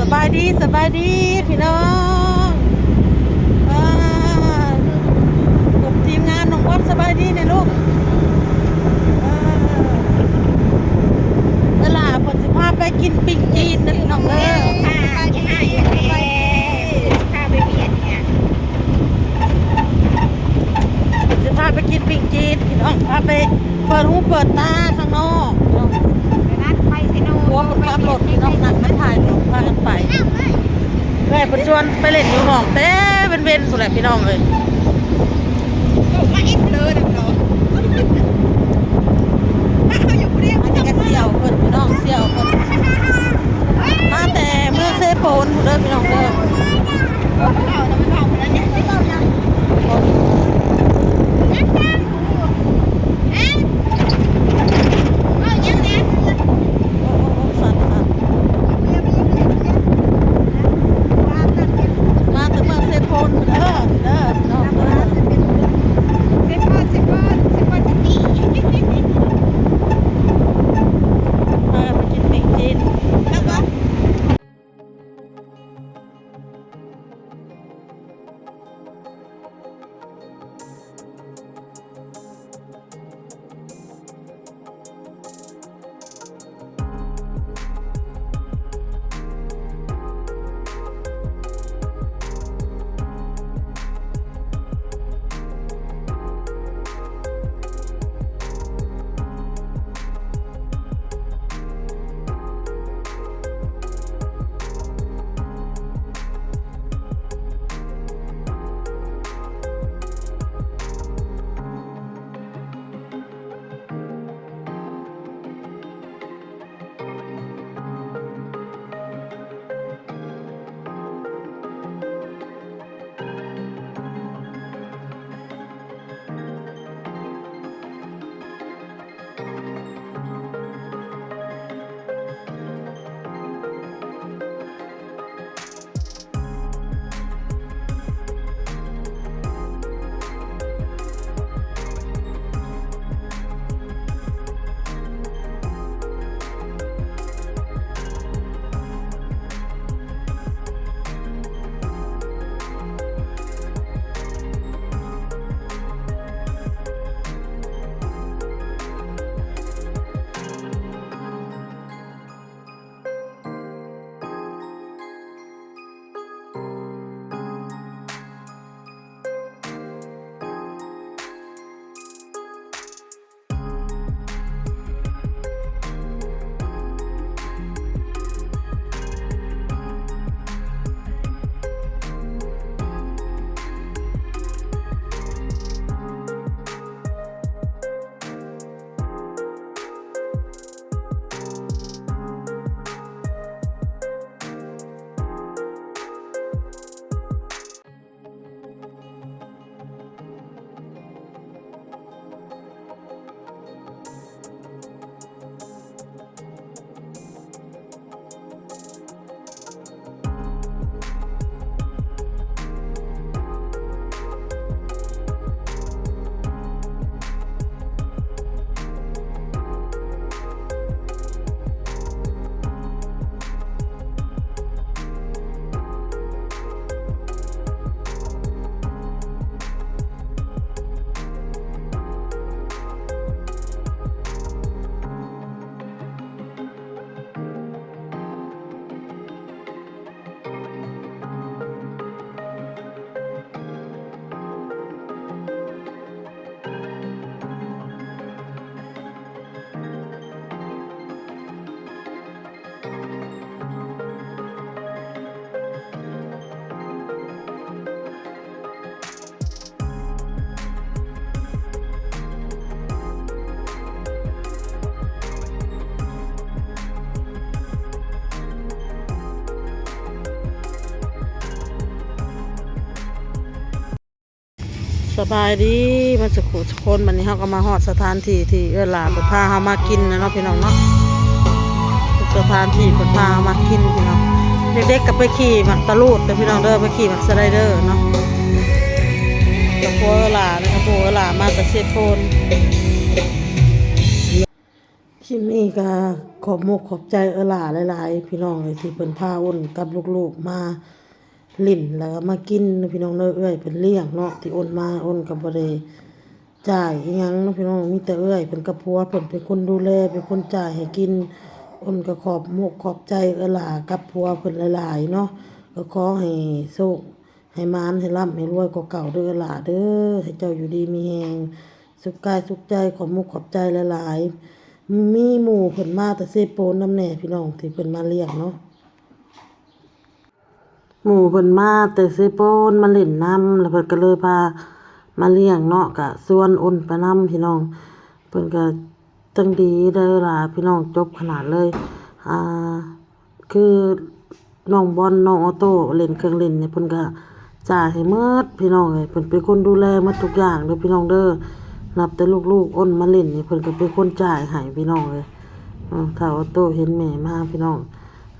ສະບາຍດີ ສະບາຍດີພີ່ນ້ອງ ເອີ ກັບທີມງານນ້ອງອ້ວນ ສະບາຍດີແນ່ລູກ ເອີ ເວລາເພິ່ນຊິພາໄປກິນປີ້ງຈີນເດີພີ່ນ້ອງເດີ ພາໄປວຽດນາມ ຊິພາໄປກິນປີ້ງຈີນພີ່ນ້ອງ ພາໄປເປີດຫູເປີດຕາຂ້າງນອກພີ່ນ້ອງ ໄປວັດໄປເຊໂນ ຜົວເພິ່ນຂັບລົດພີ່ນ້ອງ ນັ່ງມາຖ່າຍຮູບພາກັນໄປ ເອື້ອຍເພິ່ນຊວນໄປຫຼິ້ນຢູ່ຫ້ອງແຕ່ເວັນໆ ພຸ້ນແຫຼະພີ່ນ້ອງເອີຍ. ອັນນີ້ກໍສ່ຽວເພິ່ນພີ່ນ້ອງ ສ່ຽວເພິ່ນ ມາແຕ່ເມືອງເຊໂປນພຸ້ນເດີພີ່ນ້ອງເດີ.ສະບາຍດີໝົດສູ່ຄົນ ບັດນີ້ເຮົາກໍມາຮອດສະຖານທີ່ທີ່ເອື້ອຍຫຼ້າເພິ່ນພາເຮົາມາກິນນະເນາະ ພີ່ນ້ອງເນາະ. ສະຖານທີ່ເພິ່ນພາເຮົາມາກິນພີ່ນ້ອງ ເດັກໆກໍໄປຂີ່ໝາກຕະລູດເດີພີ່ນ້ອງເດີ ໄປຂີ່ໝາກສະໄລເດີເນາະ ກັບຜົວເອື້ອຍຫຼ້າເນາະ ຜົວເອື້ອຍຫຼ້າມາແຕ່ເຊໂປນ. ຄລິບນີ້ກໍຂອບມຸກຂອບໃຈເອື້ອຍຫຼ້າຫຼາຍໆ ພີ່ນ້ອງເອີຍ ທີ່ເພິ່ນພາອ້ນກັບລູກໆມາຫຼິ້ນ ແລ້ວກໍມາກິນເນາະ ພີ່ນ້ອງເດີ. ເອື້ອຍເພິ່ນລ້ຽງເນາະ ທີ່ອ້ນມາ ອ້ນກໍບໍ່ໄດ້ຈ່າຍອີ່ຫຍັງເນາະ ພີ່ນ້ອງ, ມີແຕ່ເອື້ອຍເພິ່ນກັບຜົວເພິ່ນເປັນຄົນດູແລ ເປັນຄົນຈ່າຍໃຫ້ກິນ. ອ້ນກໍຂອບມຸກຂອບໃຈເອື້ອຍຫຼ້າກັບຜົວເພິ່ນຫຼາຍໆເນາະ, ກໍຂໍໃຫ້ໂຊກ ໃຫ້ໝານ ໃຫ້ລ່ຳ ໃຫ້ລວຍກວ່າເກົ່າເດີຫຼ້າເດີ, ໃຫ້ເຈົ້າຢູ່ດີມີແຮງ ສຸກກາຍສຸກໃຈ. ຂອບມຸກຂອບໃຈຫຼາຍໆ. ມີໝູ່ເພິ່ນມາແຕ່ເຊໂປນນຳແດ່ ພີ່ນ້ອງ ທີ່ເພິ່ນມາລ້ຽງເນາະ. ໝູ່ເພິ່ນມາແຕ່ເຊໂປນມາຫຼິ້ນນຳ ແລ້ວເພິ່ນກໍເລີຍພາມາລ້ຽງເນາະ, ກະຊວນອ້ນໄປນຳ ພີ່ນ້ອງ. ເພິ່ນກໍຈັ່ງດີເດີຫຼ້າ ພີ່ນ້ອງ, ຈົບຂະໜາດເລີຍ. ອ່າ ຄືນ້ອງບອນ ນ້ອງອໍໂຕ້ຫຼິ້ນເຄື່ອງຫຼິ້ນນີ້ ເພິ່ນກໍຈ່າຍໃຫ້ໝົດ ພີ່ນ້ອງເອີຍ. ເພິ່ນເປັນຄົນດູແລໝົດທຸກຢ່າງເດີ ພີ່ນ້ອງເດີ. ນັບແຕ່ລູກໆອ້ນມາຫຼິ້ນນີ້ ເພິ່ນກໍເປັນຄົນຈ່າຍໃຫ້ ພີ່ນ້ອງເອີຍ. ເອີ ຖ້າອໍໂຕ້ເຫັນແມ່ມາ ພີ່ນ້ອງ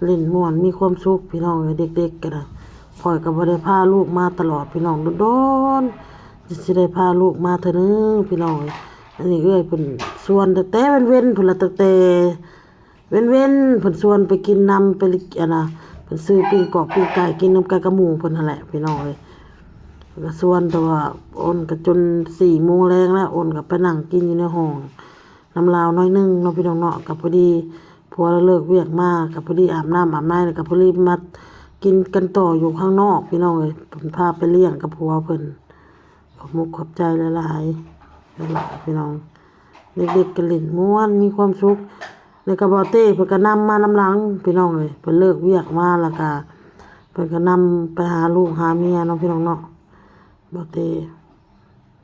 ຫຼິ້ນມ່ວນມີຄວາມສຸກ ພີ່ນ້ອງເອີຍ. ເດັກໆກໍໄດ້ ຂ້ອຍກໍບໍ່ໄດ້ພາລູກມາຕະຫຼອດ ພີ່ນ້ອງ, ດົນໆ ຊິໄດ້ພາລູກມາເທື່ອໜຶ່ງ ພີ່ນ້ອງເອີຍ. ອັນນີ້ເອື້ອຍເພິ່ນຊວນຕັ້ງແຕ່ເວັນໆພຸ້ນລະ, ຕັ້ງແຕ່ ເວັນໆ ເພິ່ນຊວນໄປກິນນຳ ໄປ ອັນນ່າ ເພິ່ນຊື້ປີ້ງກອກປີ້ງໄກ່ກິນນຳກັນກັບໝູ່ເພິ່ນຫັ້ນແຫຼະ ພີ່ນ້ອງເອີຍ. ເພິ່ນກໍຊວນ ແຕ່ວ່າອ້ນກໍຈົນສີ່ໂມງແລງແລ້ວ, ອ້ນກໍໄປນັ່ງກິນຢູ່ໃນຫ້ອງນຳລາວໜ້ອຍໜຶ່ງເນາະ ພີ່ນ້ອງເນາະ. ກໍພໍດີຜົວລາວເລີກວຽກມາ ກໍພໍດີອາບນ້ຳອາບໃນ ແລ້ວກໍພໍດີມາກິນກັນຕໍ່ຢູ່ຂ້າງນອກ ພີ່ນ້ອງເອີຍ. ເພິ່ນພາໄປລ້ຽງກັບຜົວເພິ່ນ. ຂອບມຸກຂອບໃຈຫຼາຍໆ ຫຼາຍໆ ພີ່ນ້ອງ. ເດັກໆກໍຫຼິ້ນມ່ວນມີຄວາມສຸກ. ແລ້ວກໍບ່າວເຕ້ເພິ່ນກໍນຳມານຳຫຼັງ ພີ່ນ້ອງເອີຍ. ເພິ່ນເລີກວຽກມາແລ້ວກໍເພິ່ນກໍນຳໄປຫາລູກຫາເມຍເນາະ ພີ່ນ້ອງເນາະ. ບ່າວເຕ້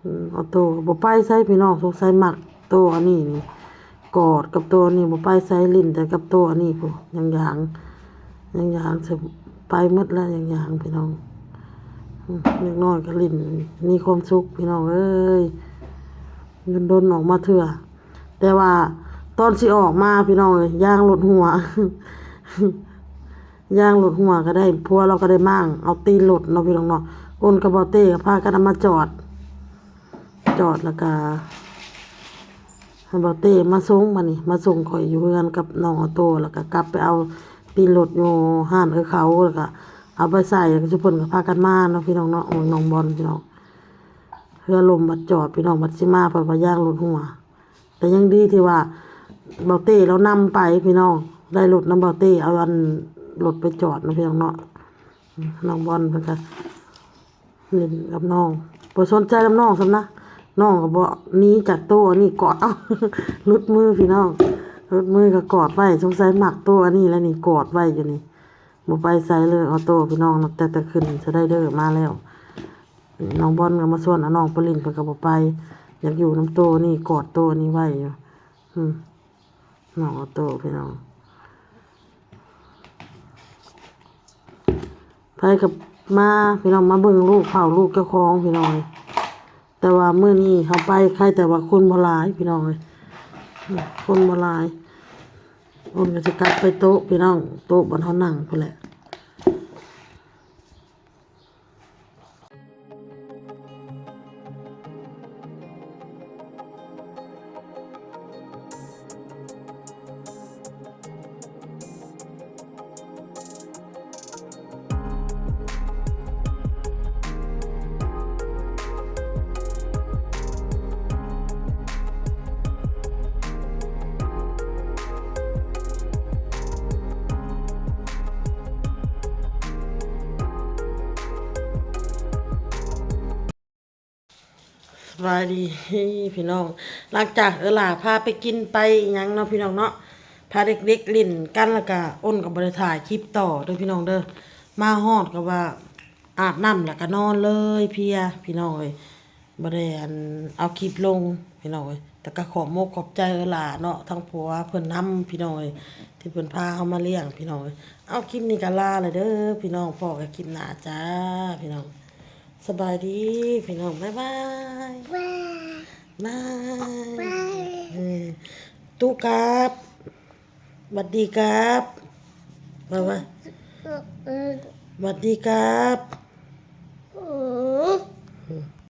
ອືມ ອໍໂຕ້ກໍບໍ່ໄປໃສ ພີ່ນ້ອງ, ສົງໄສມັກໂຕອັນນີ້ນີ້ ກອດກັບໂຕນີ້ ບໍ່ໄປໃສ, ຫຼິ້ນແຕ່ກັບໂຕອັນນີ້ພຸ້ນ. ຢາງໆ ຢາງໆ ໄປໝົດແລ້ວ ຢາງໆ ພີ່ນ້ອງ. ອືມ ເດັກນ້ອຍກໍຫຼິ້ນມີຄວາມສຸກ ພີ່ນ້ອງເອີຍ. ດົນໆອອກມາເທື່ອ, ແຕ່ວ່າຕອນຊິອອກມາ ພີ່ນ້ອງເອີຍ ຢາງລົດຮົ່ວ ຢາງລົດຮົ່ວກໍໄດ້ ຜົວລາວກໍໄດ້ມ້າງເອົາຕີນລົດເນາະ ພີ່ນ້ອງເນາະ. ອ້ນກັບບ່າວເຕ້ກໍພາກັນເອົາມາຈອດ ຈອດແລ້ວກໍໃຫ້ບ່າວເຕ້ມາສົ່ງ. ບາດນີ້ມາສົ່ງຂ້ອຍຢູ່ເຮືອນກັບນ້ອງອໍໂຕ້ ແລ້ວກໍກັບໄປເອົາຕີນລົດຢູ່ຮ້ານເອື້ອຍເຂົາ ແລ້ວກໍເອົາໄປໃສ່ ແລ້ວກໍຊຸມເພິ່ນກໍພາກັນມາເນາະ ພີ່ນ້ອງເນາະ. ເບິ່ງນ້ອງບອນ ພີ່ນ້ອງ, ເຮືອລົມບັດຈອດ ພີ່ນ້ອງ, ບັດຊິມາເພິ່ນວ່າຢາງລົດຮົ່ວ. ແຕ່ຍັງດີທີ່ວ່າບ່າວເຕ້ລາວນຳໄປ ພີ່ນ້ອງ, ໄດ້ລົດນຳບ່າວເຕ້ ເອົາອັນລົດໄປຈອດເນາະ ພີ່ນ້ອງເນາະ. ນ້ອງບອນເພິ່ນກໍ ຫຼິ້ນກັບນ້ອງ ບໍ່ສົນໃຈນຳນ້ອງຊ້ຳນະ. ນ້ອງກໍບໍ່ໜີຈາກໂຕອັນນີ້ ກອດເອົາ ຫຼຸດມື ພີ່ນ້ອງ ຫຼຸດມືກໍກອດໄວ້. ສົງໄສມັກໂຕອັນນີ້ແຫຼະນີ້ ກອດໄວ້ຢູ່ນີ້ ບໍ່ໄປໃສເລີຍ. ອໍໂຕ້ ພີ່ນ້ອງ ນັບແຕ່ແຕ່ຂຶ້ນສະໄລເດີມາແລ້ວ ນ້ອງບອນກໍມາຊວນເອົານ້ອງໄປຫຼິ້ນ ເພິ່ນກໍບໍ່ໄປ, ຢາກຢູ່ນຳໂຕນີ້ ກອດໂຕນີ້ໄວ້ຢູ່. ອືມ ນ້ອງອໍໂຕ້ ພີ່ນ້ອງ ໃຜກໍມາ ພີ່ນ້ອງ ມາເບິ່ງລູກເຝົ້າລູກເຈົ້າຂອງ ພີ່ນ້ອງເອີຍ. ແຕ່ວ່າມື້ນີ້ເຮົາໄປ ໃຄແຕ່ວ່າຄົນບໍ່ຫຼາຍ ພີ່ນ້ອງເອີຍ ຄົນບໍ່ຫຼາຍ. ອ້ນກໍຊິກັບໄປໂຕະ ພີ່ນ້ອງ, ໂຕະບ່ອນເຮົານັ່ງພຸ້ນແຫຼະ. ສະບາຍດີພີ່ນ້ອງ. ຫຼັງຈາກເອື້ອຍຫຼ້າພາໄປກິນໄປອີ່ຫຍັງເນາະ ພີ່ນ້ອງເນາະ, ພາເດັກໆຫຼິ້ນກັນ ແລ້ວກະອ້ນກໍບໍ່ໄດ້ຖ່າຍຄລິບຕໍ່ເດີພີ່ນ້ອງເດີ. ມາຮອດກໍວ່າອາບນ້ຳແລ້ວກໍນອນເລີຍ ເພຍພີ່ນ້ອງເອີຍ, ບໍ່ໄດ້ອັນເອົາຄລິບລົງພີ່ນ້ອງເອີຍ. ແຕ່ກໍຂອບມົກຂອບໃຈເອື້ອຍຫຼ້າເນາະ, ທັງຜົວເພິ່ນນຳພີ່ນ້ອງເອີຍ ທີ່ເພິ່ນພາເຮົາມາລ້ຽງພີ່ນ້ອງເອີຍ. ເອົາ ຄລິບນີ້ກໍລາແລ້ວເດີພີ່ນ້ອງ, ພໍ້ກັນຄລິບໜ້າຈ້າພີ່ນ້ອງ. ສະບາຍດີພີ່ນ້ອງ ບາຍບາຍ ບາຍ ບາຍ ບາຍ ເອີ ຕູ້ກັບ ຫວັດດີກັບ ບາຍບາຍ ຫວັດດີກັບ